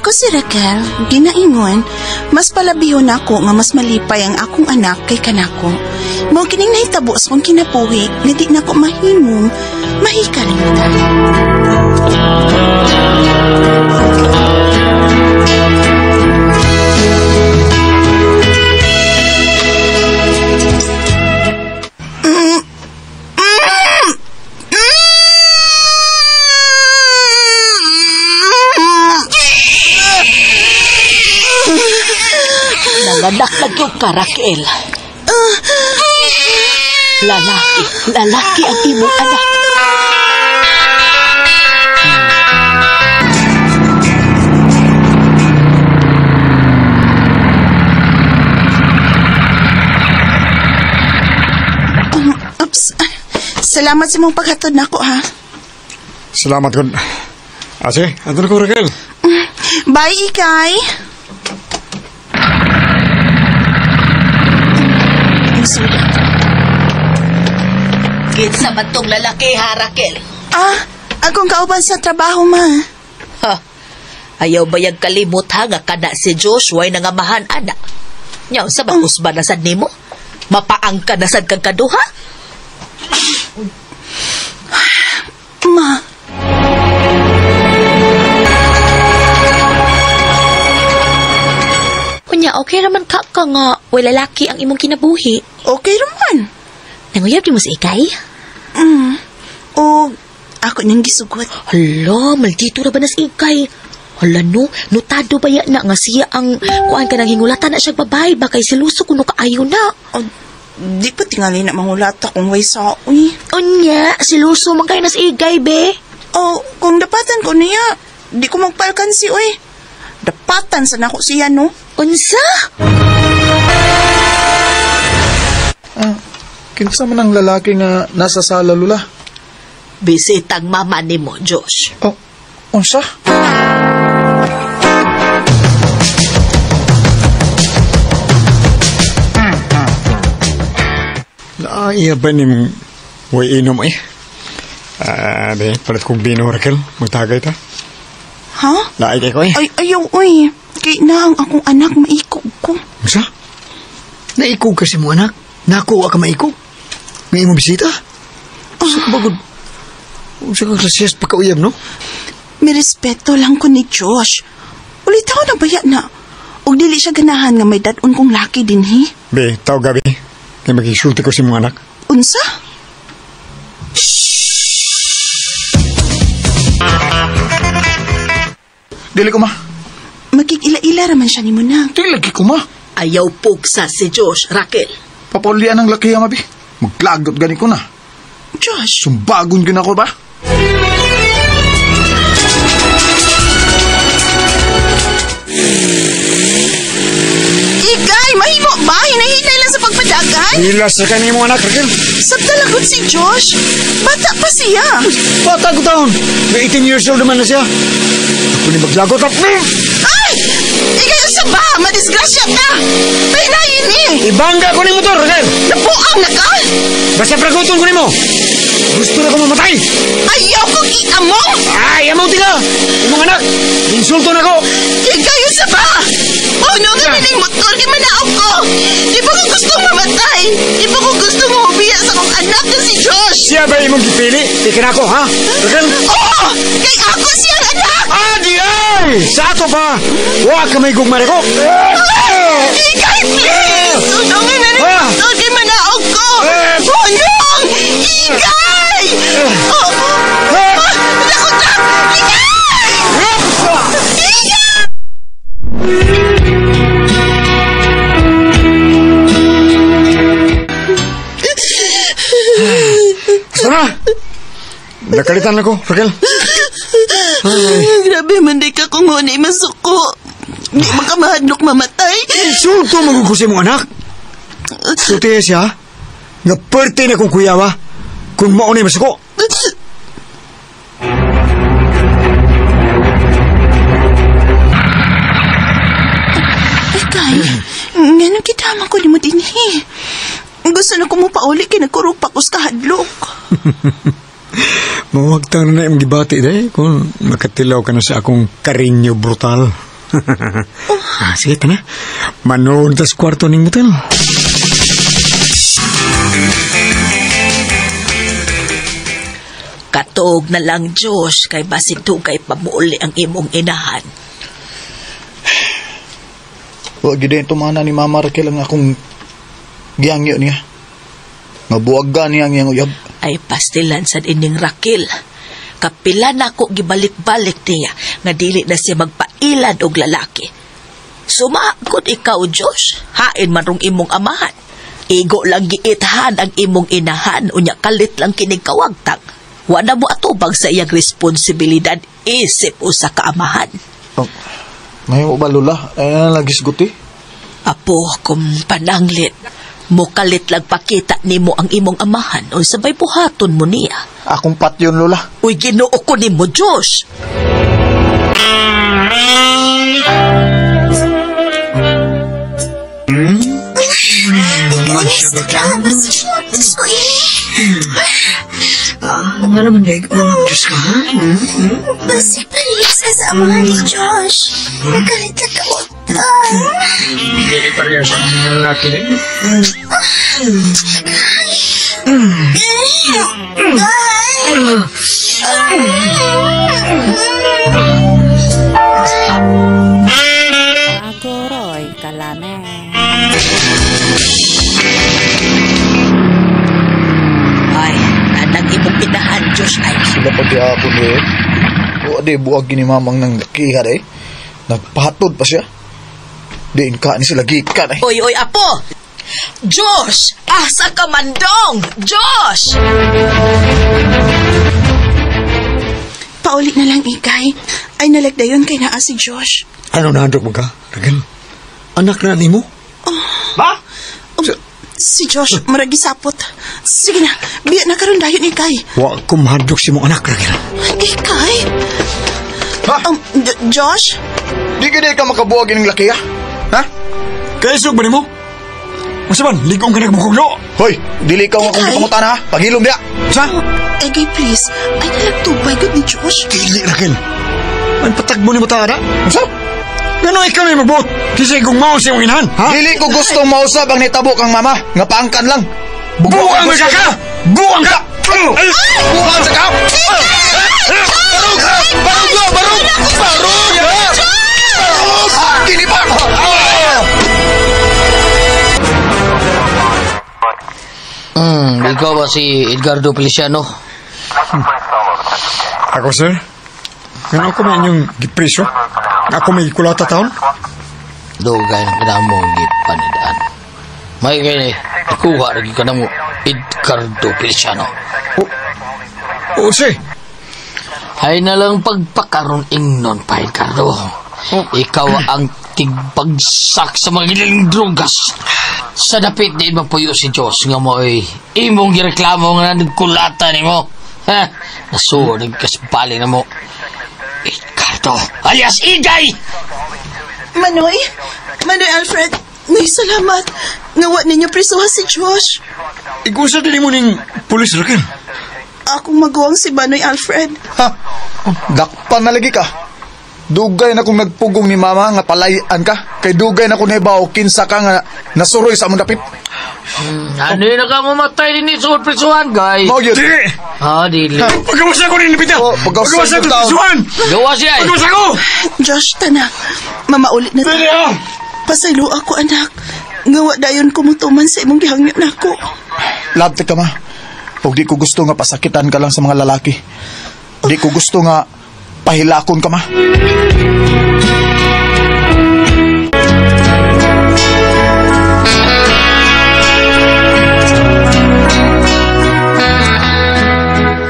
Ako si Raquel, ginaingon, mas palabihon ako nga mas malipay ang akong anak kay kanako. Mao kining nahitabo sa akong kinabuhi nga di nako mahimong mahikalimutan. Nanganak na gyud ka, Raquel. Lalaki, lalaki ang imong anak. Oops. Salamat sa imong paghatod nako, ha. Salamat kun. Sige, adto na ko, Raquel. Bye, Ikay. Kinsa man tong lalaki, ha, Raquel? Ah, akong kauban sa trabaho, ma. Ha, ayaw bayag kalimot, ha, nga kana si Joshua ay nangamahan, ana. Nya, unsa ba usba na sad nimo? Mapaang ka na sad kang kaduha? Ma. Unya, okay raman ka ka nga way lalaki ang imong kinabuhi. Okay raman. Nanguyab di mo si Ikay? O, ako niyang gisugot. Hala, maldito ra ba na si Ikay? Hala no, notado ba ya na nga siya ang kuan ka nang hingulatan na siya babay ba kay siluso kuno kaayo na. O, di pa tingali na mangulata kung way saoy. Unya, siluso man kayo na si Ikay, be. O, kung dapatan ko niya, di ko magpalkansi, oy. Dapatan sa nako siya, no? Unsa? Kinsa man ang lalaki nga nasa sala, Lula? Bisitang mama nimo, Josh. Oh, unsa? Naaiya ba nimong way inom eh? Be, palit kong bino, Raquel. Magtagay ta. Ha? Laay kay ko eh. Ay, ayaw, oy. Kay na ang akong anak, maikog ko. Unsa? Naikog kasi mo anak? Nakuha ka maikog? May imong bisita? Unsa ka bagod? Unsa ka klasiyas pagkauyab, no? May respeto lang ko ni Josh. Ulit ako na baya na. Og dili siya ganahan nga may dadon kong laki din, he? Be, tao gabi. Kay magisulti ko si mong anak. Unsa? Dili ko, ma. Magkikila-ila raman siya ni mo na. Dili lagi ko, ma. Ayaw pugsa si Josh, Raquel. Papaulian ang laki, mabi. Maglagot gani ko na. Josh! Sumbagon gina ko ba? Ikay! Mahimo ba? Hinahinay lang sa pagpadagan? Ila sa kanimo anak, Raquel. Sa talagot si Josh. Bata pa siya. Bata ko taon. May 18 years old naman na siya. Ako ni maglagot at... Ay! Ikay, unsa ba? Madisgrasya ka! Pahinayin eh! Ibangga ko ni motor, Raquel! Napuang na ka! Basta praguton ko nimo. Gusto na ko mamatay. Ayaw kong iamong! Ay, amaw tiga! Imong anak, insulto na ko. Ikay, unsa ba? Oh, no, nga ning motor, kay manaog ko! Di ba ko gustong mamatay? Di ba ko gustong mahubiya sa akong anak na si Josh? Siya ba imong gipili? Kay kanako, ha? Raquel? Oo! Kay ako siyang anak! Ah, di ay! Sa ato pa! Wa ka may gugmare ko! Ikay, please! Sunungin na ning motor, kay manaog ko! Hunong! Ikay! Oh! Naku, na! Ikay! Ikay! Basta na! Nakalitan na ko, Raquel. Grabe man di ka kung hunay masuko. Di man ka mahadlok mamatay. Insulto mo ko sa imong anak. Sulti siya, nga perte na kong kuyawa kung maunay masuko. Ikay, nga nang kitama ko ni mo dinhi. Gusto na ko mo pauli kay nagkurupa ko sa kahadlok. Mawagtang na imong gibati day kung makatilaw ka na sa akong karinyo brutal. Ah, sige, tana. Manood tas kwarto ning motel. Katuog na lang, Josh, kay basin dugay pamuuli ang imong inahan. Wa gid ay tumana ni Mama Raquel ang akong giyangyo niya. Nga buwagga niya ang iyang uyab. Ay pastilan sad ining Raquel. Kapila nako gibalik-balik niya nga dili na siya magpailad og lalaki. Sumagod ikaw, Josh. Hain man rong imong amahan. Igo lang giithan ang imong inahan unya kalit lang kinig kawagtang. Wala mo atubag sa iyang responsibilidad isip usa ka amahan. Oh, may mo ba, Lola? Ay na lagi siguti. Apo, kung pananglit, mukalit lang pakita nimo ang imong amahan o sabay buhaton mo niya. Akong patyon, Lola. Uy, Ginoo ko nimo, Josh! Nga naman, Deg. Oh, Diyos ka, ha? Basi please, sa amahan ni Josh. Nagalit na kautang. Dili pareho sa mga lalaki. Agoroy kalame. Ay, kanang imong inahan, Josh, ay. Sila pag ako ni. Wa di buwag ni mamang nang lakiha eh. Nagpatod pa siya. Diin ka ni sila gikan eh. Oy, oy, apo! Josh! Asa ka mandong! Josh! Pauli na lang, Ikay. Ay nalagdayon kay naa si Josh. Ano na handok mo ka, Raquel? Anak na nimo? Ma? Si Josh, maragi sapot. Sige na, biya na karon dayon, Ikay. Wa ko mahadlok si mong anak, Raquel. Ikay? Ha? Josh? Di ka di ka makabuwag ining lakiha? Ha? Kaisog ba nimo? Masaban, ligong ka nagmukuglo. Hoy, dili ka nga akong Ikay. gipangutan ha. Pagilom diya. Sa? Egay, please. Ay nalagtubay gud ni Josh. Dili, Raquel. Ang patagbo ni mo ta, na? Unsa? Ngano ikaw may magbuot? Kasi kung mao sa imong inahan, ha? Dili ko gusto mausab ang nitabo kang mama. Nga paangkan lang. Buang ka ka! Buang ka! Ay! Buang sa ka! Barog! Barog! Barog! Barog! Barog! Kini pa! Ikaw ba si Edgardo Feliciano? Ako, sir? Ngano ako may inyong gipresyo? Ako may kulata taon? Dugay na kinamong gipanidaan. May kay ikuha lagi ka namo Edgardo Feliciano. Oo, sir. Hay na lang pagpakaron ingnon pa, Edgardo. Ikaw ang tigbagsak sa mga giling drogas. Sa dapit di mapuyo si Diyos nga mo'y imong gireklamo nga nagkulata nimo. Ha? Nasuod kasbali na mo. Edgardo, alias Igay! Manoy? Manoy Alfred, nay salamat. Ngawa ninyo prisuha si Josh. Igusa din mo ning pulis, Raquel. Akong maguwang si Manoy Alfred. Ha? Dakpan na lagi ka. Dugay na kong nagpugong ni mama nga palayan ka. Kay dugay na kong naibaw kinsa ka nga nasuroy sa among dapit. Ano yun na mamatay din ni suod prisuhan, guys? Mao gyud. Dili! Ha, dili. Pagkawasa ko rin, Lupita! Oh, pagkawasa Pagkawasa ko ko, taon. prisuhan! Gawa siya eh. Pagkawasa ko! Josh, tana. Mamaulit na ta. Dili, ah! Pasaylo ako, anak. Ngawa dayon kumutuman sa imong gihangyo nako. Labte ka ma. Ug di ko gusto nga pasakitan ka lang sa mga lalaki. Di ko gusto nga pahilakon ka ma.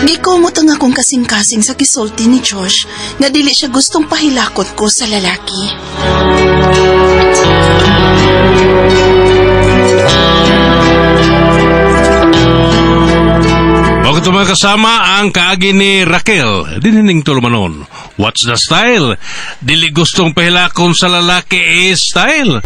Gikumot ang akong kasing-kasing sa kisulti ni Josh nga dili siya gustong pahilakot ko sa lalaki. Bakit mga kasama ang kaagi ni Raquel, dinining tulumanon. What's the style? Dili gustong pahilakon sa lalaki is style.